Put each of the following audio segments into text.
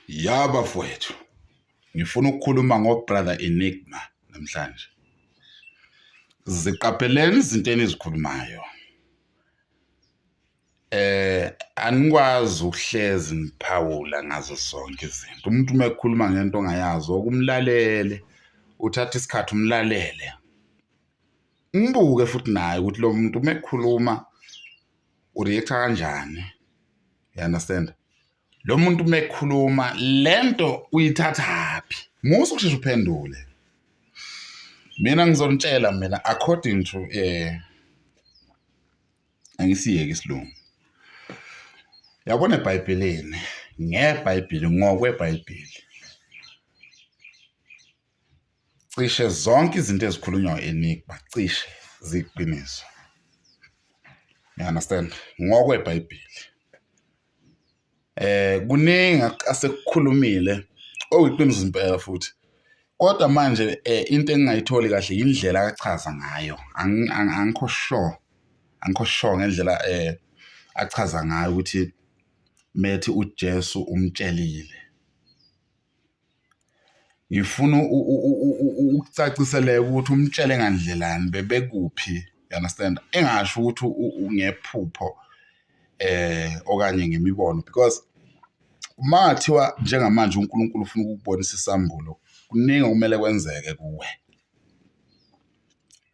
Ya bafowethu, ngifuna ukukhuluma ngo-Brother Enigma namhlanje. Ziqapheleni izinto enizikhulumayo. Anikwazi ukuhlezi niphawula ngazo zonke izinto. Umuntu uma ekhuluma ngento ongayazi okumlalele, uthathe isikhathi umlalele. Umbuke futhi naye ukuthi lo muntu uma ekhuluma u-react-a kanjani, you understand? Lo muntu uma ekhuluma lento uyithathaphi? Musa ukusheshe uphendule. Mina ngizonitshela mina according to angisiyeke isilungu. Yabona eBhayibhelini, ngeBhayibheli, ngokweBhayibheli cishe zonke izinto ezikhulunywa u-Enigma cishe ziyiqiniso. You understand? NgokweBhayibheli. Kuningi asekukhulumile okuyiqiniso impela futhi kodwa manje into engingayitholi kahle indlela achaza ngayo. Angikho sure, angikho sure ngendlela achaza ngayo ukuthi methi uJesu umtshelile. Ngifuna ukucaciseleka ukuthi umtshele ngandlelani, bebekuphi, you understand? Engasho ukuthi ngephupho okanye ngemibono because uma ngathiwa njengamanje uNkulunkulu ufuna ukukubonisa isambulo, kuningi okumele kwenzeke kuwe.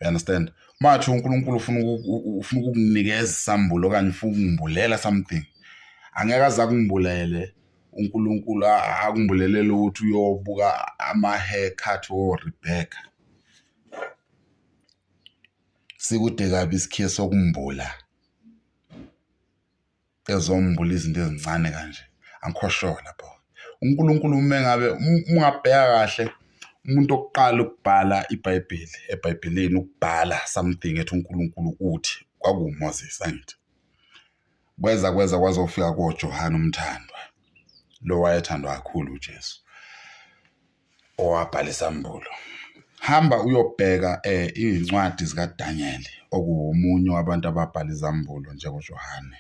You understand? Uma ngathiwa uNkulunkulu ufuna ufuna ukukunikeza isambulo okanye ufuna ukungimbulela something, angeke aze akumbulele uNkulunkulu akumbulelele ukuthi uyobuka ama-haircut o-Rebecca. Sikude kabi isikhiye sokumbula. Ezombula izinto ezincane kanje, angikho sure lapho. UNkulunkulu uma engabe ungabheka kahle umuntu wokuqala ukubhala iBhayibheli eBhayibhelini ukubhala something ethi uNkulunkulu uthi kwakuwuMoses, angithi? Kweza kweza kwazofika koJohane umthandwa, lo wayethandwa kakhulu uJesu, owabhala isambulo. Hamba uyobheka iy'ncwadi zikaDanyeli okuwomunye wabantu ababhala izambulo njengoJohane.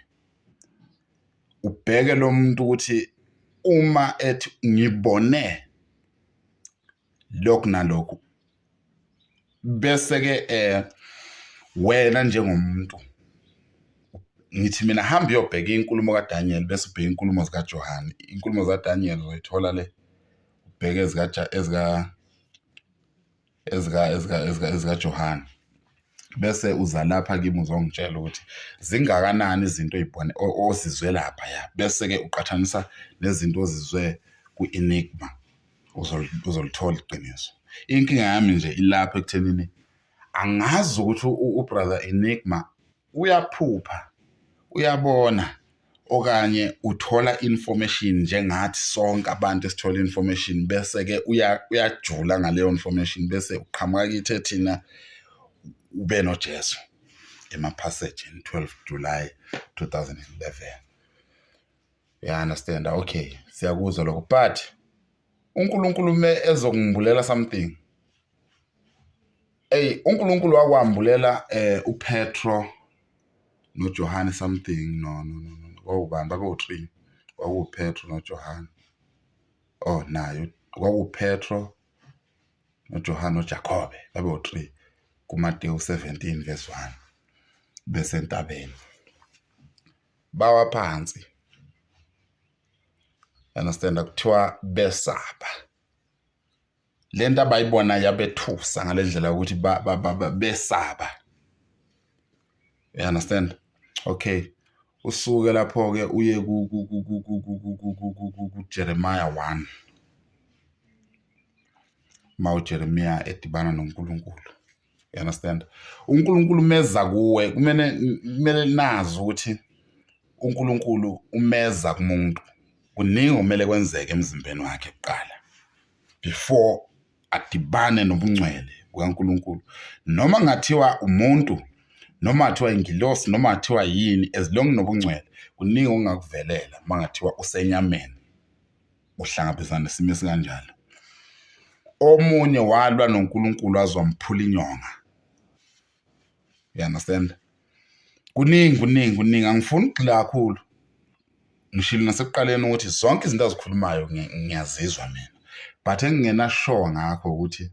Ubheke lo muntu ukuthi uma ethi ngibone lokhu nalokhu, bese-ke wena njengomuntu ngithi mina hamba uyobheka inkulumo kaDaniel bese ubheka inkulumo zikaJohane. Inkulumo zikaDaniel uzoyithola le, ubheke ezikaJohane bese uza lapha kimi uzongitshela ukuthi zingakanani izinto oy'bone ozizwe laphaya, bese-ke uqhathanisa nezinto ozizwe kwi-Enigma uzolithola iqiniso. Inkinga yami nje ilapha ekuthenini angazi ukuthi u-Brother Enigma uyaphupha, uyabona okanye uthola information njengathi sonke abantu esithola information bese-ke uyajula ngaleyo information bese uqhamuka kithi thina ube noJesu emaphasejini 12 July 2011. You understand? Okay, siyakuzwa lokho but uNkulunkulu uma ezokungibulela something, eyi uNkulunkulu wakwambulela uPetro noJohane something no no no no kwakubani babewu-three, kwakuwuPetro noJohane, oh naye kwakuwuPetro noJohane noJakobe babewu-three kuMatewu 17 verse 1 besentabeni. Bawa phansi, understand? Kuthiwa besaba. Le nto abayibona yabethusa ngale ndlela yokuthi besaba. You understand? Okay. Usuke lapho-ke uye kuJeremiah 1. Uma uJeremiah edibana noNkulunkulu. You understand? UNkulunkulu umeza kuwe, kumele kumele nazi ukuthi uNkulunkulu umeza kumuntu. Kuningi okumele kwenzeke emzimbeni wakhe kuqala before adibane nobungcwele bukaNkulunkulu. Noma kungathiwa umuntu, noma kuthiwa ingilosi, noma kuthiwa yini, as long nobungcwele, kuningi okungakuvelela uma kungathiwa usenyameni uhlangabezana nesimo esikanjalo. Omunye walwa noNkulunkulu waze wamphula inyonga. You understand? Kuningi kuningi kuningi, angifuni ukugxila kakhulu. Ngishilo nasekuqaleni ukuthi zonke izinto azikhulumayo ngiyazizwa mina, but engingena-sure ngakho ukuthi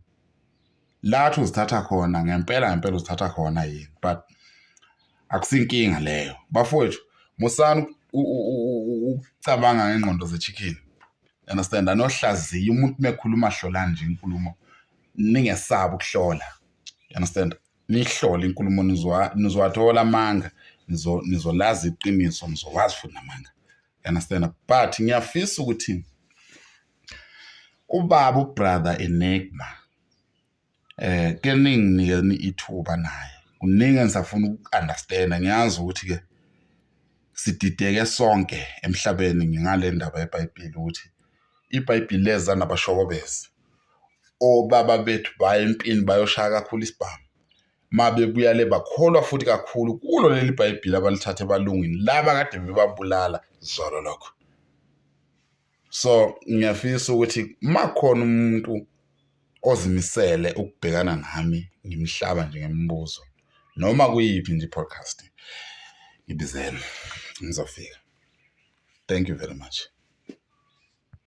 lathi uzithatha khona ngempela ngempela uzithatha khona yini, but akusinkinga leyo. Bafowethu, musani ukucabanga ngengqondo ze-chicken, understand? Anohlaziya umuntu uma ekhuluma, hlolani nje inkulumo, ningesabi ukuhlola, understand? Niyihlole inkulumo, nizowathola amanga, nizolazi iqiniso, nizowazi futhi namanga, understand? But ngiyafisa ukuthi ubaba uBrother Enigma ke ninginike ithuba naye, kuningi engisafuna uku-understand-a. Ngiyazi ukuthi-ke sidideke sonke emhlabeni ngale ndaba yeBhayibheli, ukuthi iBhayibheli leza nabashokobezi, obaba bethu baya empini bayoshaya kakhulu isibhamu, uma bebuya le bakholwa futhi kakhulu kulo leli Bhayibheli abalithatha ebalungwini laba kade bebabulala zolo lokho. So ngiyafisa ukuthi uma kukhona umuntu ozimisele ukubhekana nami ngimhlaba nje ngemibuzo noma kuyiphi nje i-podcast, ngibizele ngizofika. Thank you very much.